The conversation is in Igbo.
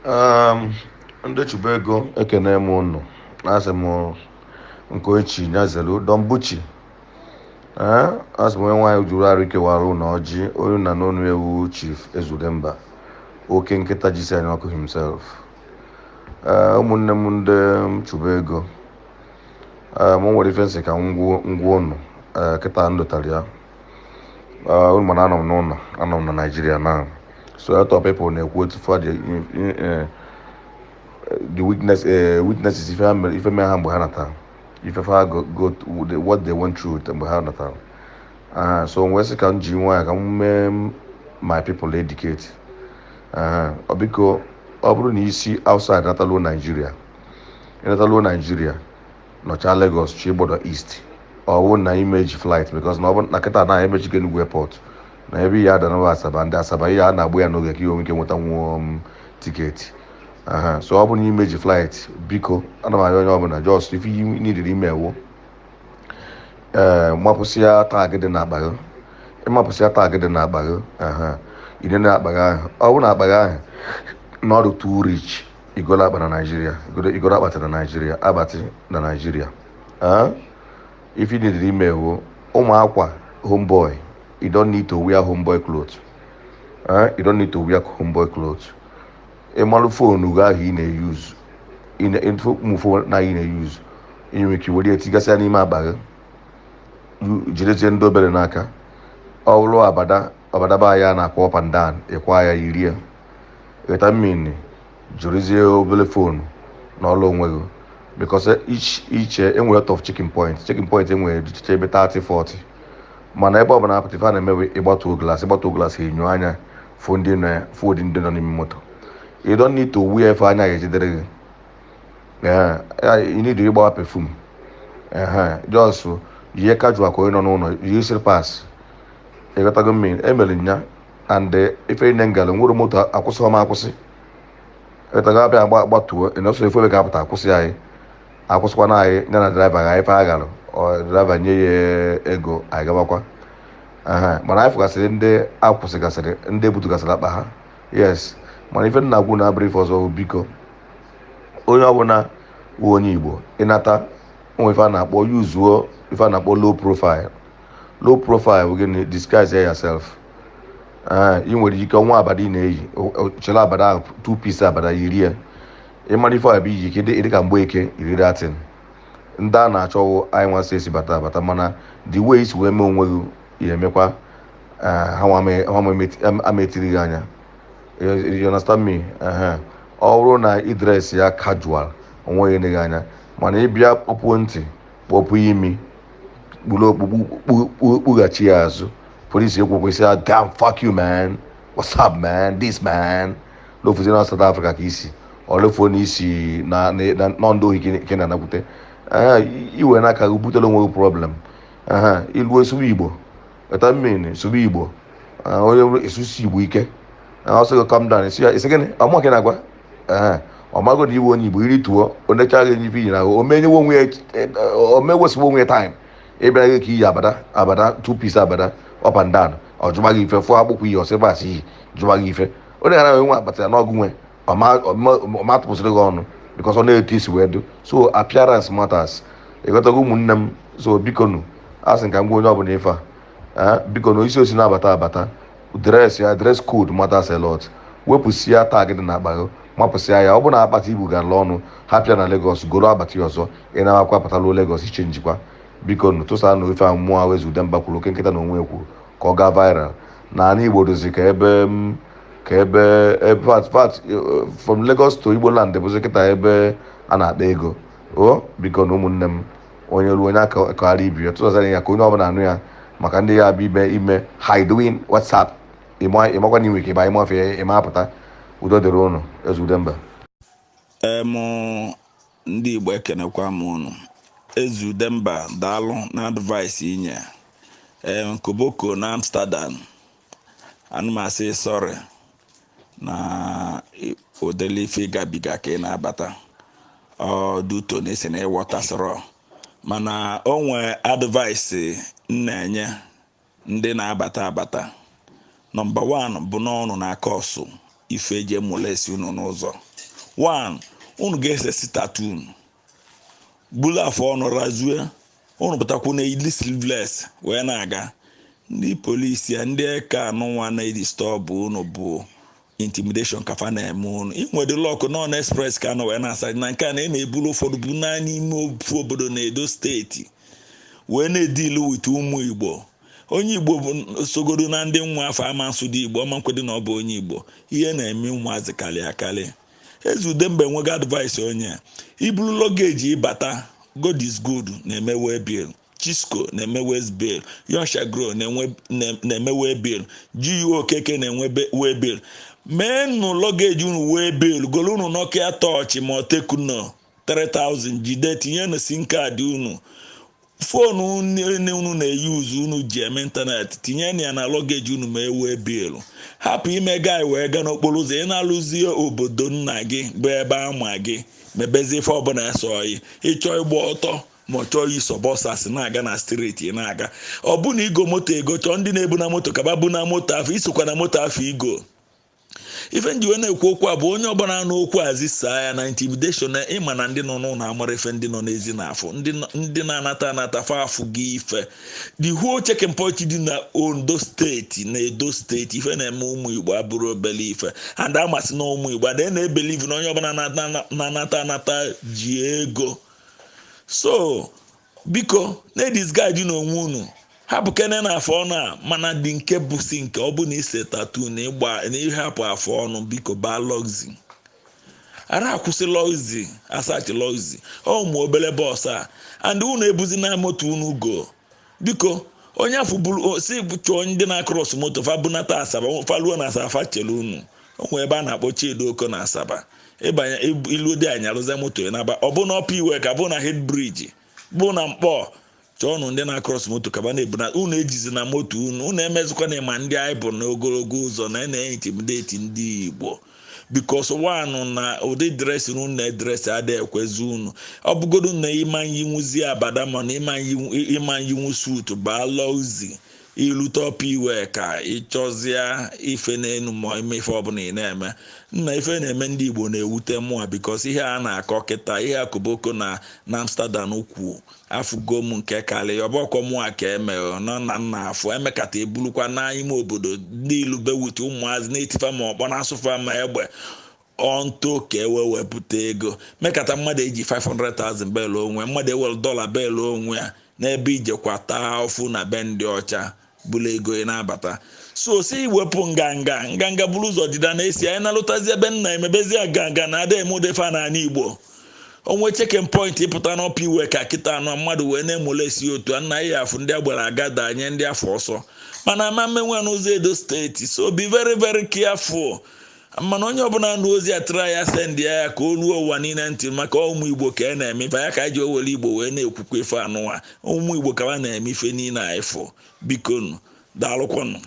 Ndị chụba ego, ekene m unu. Asị m nke ochi nyazelu Don Buchi. Ee, asị m onye nwaanyị juru arụ ikewara ụlọ ọjị onye na n'onu ewu Chief Ezudemba, oke nkịta jisi anya ọkụ himself. Ee, ụmụnne m ndị chụba ego, ee, mụ nwere ife nsị ka ngwa ngwa unu. Ee, kịta m dotara ya. Ee, unu mana anọ m n'ụlọ, anọ m na Naijiria na so a lot of people na-ekwu otu fa the weakness, weaknesses ife ha mere, ife mere ha mgbe ha natara, ife fa go what they went through mgbe ha natara. Ah, so wee sị ka m ji nwayọ ka m mee my people educate. Ọ biko, ọ bụrụ na isi outside nataluo Nigeria, ịnataluo Nigeria, nọchaa Lagos chi gbọdọ east, ọ bụrụ na imeji flight, because na ọ bụ na kịta na emechigo Enugu airport na ebe ihe ada Asaba, ndị Asaba ihe a na-agbụ ya n'oge ka ihe onwe ike nweta nwuo m ticket. Aha, so ọ bụrụ na imeji flight, biko, ana m arịọ onye ọbụla, just ife you need ime ewu, ee, mapụsịa tag dị n'akpa gị, ịmapụsịa tag dị n'akpa gị. Aha, ine na akpa gị ahụ, ọ bụrụ na akpa gị ahụ na ọdụ too rich, igolo akpa na Naijiria, igolo akpati na Naijiria, akpati na Naijiria. Ee, if you need ime ewu ụmụ akwa homeboy, you don't need to wear homeboy clothes. Eh, you don't need to wear homeboy clothes. Ịmalụ phone gị ahụ ị na-eyuzu, ụmụ phone na ị na-eyuzu, ị nwere ike were ya tigasịa n'ime akpa gị, jidezie ndị obere n'aka. Ọ bụrụ abada, abada be anyị a na-akpọ up and down, ịkwa ya irie ịta mmiri, jirizie obere phone n'ọlụ onwe gị, because each each enwere lot of checking point. Checking point enwere dịcha ebe 30 40, mana ebe ọ bụla apụta, ife a na-emewe, ịgbatuo glass, ịgbatuo glass, enyo anya fụ ndị nọ ya, fụ ụdị ndị nọ n'ime moto. You don't need to wear efe anya ga-ejidere gị. Ee, you need ịgbawa perfume. Ehe, just yie casual ka onye nọ n'ụlọ, yie slippers, ịghọtago mmiri emere nya. And ife nne ngala nwere moto akwụsị ọma akwụsị, ịghọtago, abịa agba gbatuo ịnọsọ efu ebe ga-apụta akwụsị anyị, akwụsịkwana anyị ya na driver ga ife a gara, ọ driver nye ya ego, anyị gabakwa. Ehe, mana anyị fụgasịrị ndị akwụsịgasịrị, ndị ebutugasịrị akpa ha. Yes, mana ife nna agwụ na abụrụ ife ọzọ bụ, biko, onye ọbụla wụ onye Igbo ịnata onwe ife a na-akpọ yuzuo, ife a na-akpọ low profile. Low profile bụ gịnị? Disguise yourself. Ee, ị nwere ike ọnwa abada ị na-eyi, chere abada ahụ, two piece abada yiri ya, ịmara ife ọbịa iyi ike dị ka mgbe eke iriri atin ndị a na-achọwụ anyị nwasị esi bata abata. Mana the way isi wee mee onwe gị ya emekwa ha nwa ama etiri gị anya. You understand me? Ehe, ọ bụrụ na ị dress ya casual, onweghị gị anya, mana ịbịa kpọpuo ntị, kpọpuo imi, kpuru okpu, kpughachi ya azụ, polisi ekwekwe sị, "Damn, fuck you man, what's up man, this man." Lofuzi na South Africa ka isi olefuo n'isi na nọ ndị ohi ke na-anakwute. Ee, iwe n'aka gị butere onwe gị problem. Ee, ilu sụba Igbo, eta mmiri sụba Igbo. Onye esusi Igbo ike, ọ sị gị calm down, isi ya isi gịnị ọmụ ka ị na-agwa. Ee, ọ mago na iwe onye Igbo iri tuo onecha gị ife iyi na o menyewe onwe ya, o mewesiwe onwe ya time ịbịara gị ka iyi abada, abada two piece, abada up and down, ọ jụba gị ife, fụọ akpụkpọ iyi ọsịbasị iyi, jụba gị ife onye gara enwe akpata ya n'ọgụ nwe ọma tụpụsịrị gị ọnụ, because ọ na-etu isi wee dị. So appearance matters, ịghọtago, ụmụnne m? So biko nụ, a sị ka m gwa onye ọbụla ife a, biko na isi osi na-abata abata, dress ya, dress code matters a lot. Wepụsịa tag dị n'akpa gị, mapụsịa ya. Ọ bụ na akpati ibu gara ọnụ, hapịa na Lagos, goro akpati ọzọ ị na-akwa pụtaluo Lagos iche njikwa. Biko nụ, tụsa na ife mmụọ ahụ Eze Udemba kwuru, oke nkịta na onwe kwuru, ka ọ gaa viral na ala Igbo dozi ka ebe ka ebe fat from Lagos to Igbo land bụzi kịta ebe a na-akpa ego. O biko na ụmụnne m, onye ruo onye aka kọghara ibi ya, tụsasara ya ka onye ọbụla anụ ya, maka ndị ya abịa ime ime hi doing WhatsApp, ịmakwa na inwe ike ịba ime ọfịa ịma apụta. Udo dịrị ụnụ. Eze Udemba. Em, ndị Igbo, ekenekwa m unu. Eze Udemba, daalụ na advice inye. Em, koboko na Amsterdam, anụmasị sorry na ụdịrị ife ịgabiga ka ị na-abata ọ duto na esi na ịghọtasịrọ, mana o nwee advice m na-enye ndị na-abata abata. Number 1 bụ n'ọnụ na-aka ọsụ. Ife eji emolesi unu n'ụzọ 1, unu ga-esesi tattoo, bulu afọ ọnụ razue, unu pụtakwu na ili sleeveless wee na-aga. Ndị polisi a, ndị eke anụnwa na-edisturb unu bụ intimidation kafa na-eme unu. Inwede luck nọ express ka anọ wee na-asa na nke a na na-ebulu ụfọdụ bụ naanị ime ofu obodo na Edo Steeti wee na-edilu with ụmụ Igbo. Onye Igbo bụ sogodo na ndị nwa afọ ama nsụ dị Igbo ọma nkwedị na ọ bụ onye Igbo. Ihe na-eme ụmụazị karị akarị. Eze Udemba enwego advice onye iburu luggage ịbata. God is Good na-eme waybill, Chisco na-eme waybill, Yonshagro na-eme waybill, GU Okeke na-enwe waybill. Meenụ luggage unu waybill, golu unu Nokia Touch ma Tecno 3000, jide tinye na SIM card unu, phone unu na-eyuzu, unu ji eme internet, tinye ya na luggage unu ma ewee bill. Hapụ ime gai wee gaa n'okporo ụzọ. Ị na-alụzi obodo nna gị bụ ebe ama gị, mebezie ife ọbụla eso gị. Ịchọ ịgba ọtọ ma ọ chọọ iso bọsas na-aga na street na-aga, ọ bụ na igo moto ego, chọọ ndị na-ebu na moto kaba bu na moto afọ, isokwa na moto afọ igo. Ife nji wee na-ekwu okwu a bụ onye ọbụla n'okwu azisaa ya na intimidation na ịma na ndị nọ n'ụlọ amara ife ndị nọ n'ezi na-afụ, ndị na-anata anata fa afụ gị ife. The whole checking point dị na Ondo Steeti na Edo Steeti, ife na-eme ụmụ Igbo abụrụ obele ife, and amasị na ụmụ Igbo ada na-ebelieve na onye ọbụla na-anata anata ji ego. So biko, na-edisguide n'onwe unu, hapụ kene na afọ ọnụ a. Mana dị nke bụ si nke ọ bụ na ise tattoo na ịgba na ịhapụ afọ ọnụ, biko baa luxury, ara akwụsị luxury, asachi luxury ọ ụmụ obere bus a, and unu ebuzi na moto unu go. Biko, onye afọ buru si chụọ ndị na-across moto fa bunata Asaba, fa luo na Asaba, fa chere unu. Onwe ebe a na-akpọ Chiedo na Asaba, ịbanye ilu dị anya rụzie moto ya n'aba. Ọ bụ na ọpa iwe ka bụ na head bridge bụ na Mkpọ, chọọnụ ndị na-across moto kaba na-ebu na unu ejizi na moto unu. Unu emezikwana ma ndị anyị bụ n'ogologo ụzọ na na-intimidate ndị Igbo, because one na ụdị dress unu na-edress adịghị ekwezi unu. Ọ bụgodu na ịma nyinwuzi abada, ma na ịma nyinwu suit, baa luxury, ilute ọpa iwe ka ịchọzie ife n'elu ma ime ife ọbụla ị na-eme. Nna, ife na-eme ndị Igbo na-ewute mụa, because ihe a na-akọ kịta, ihe akụboko na Amsterdam kwu, afụgo m nke karị ọbọkọ mụa ka eme nọ na nna afụ emekata ebulukwa n'ime obodo ndị ilube wute ụmụazị na-etifa ma ọkpọ na-asụfa ma egbe ọntụ ka ewe wepụta ego. Mekata mmadụ eji 500,000 belu onwe mmadụ, ewere dọla belu onwe ya n'ebe ijekwa taa ọfụ na be ndị ọcha bụrụ ego ị na-abata. So si wepụ nganga, nganga buru ụzọ dịda na-esi anyị na-alụtazi ebe nna emebezi nganga na ada emudefa n'ala Igbo. Onwe checking point ịpụta n'ọpa iwe ka kịta anụ mmadụ wee na-emolesi otu a nna ya afụ ndị agbara agada nye ndị afọ ọsọ, mana ama mmenwe n'ụzọ Edo Steeti. So be very very careful. Mana onye ọbụla nụ ozi atịra ya, send ya ka o ruo ụwa niile ntị, maka ụmụ Igbo ka e na-eme ife ya, ka anyị ji owere Igbo wee na-ekwukwa ife anụnwa. Ụmụ Igbo ka ha na-eme ife niile a ịfụ. Bikonu, daalụkwanụ.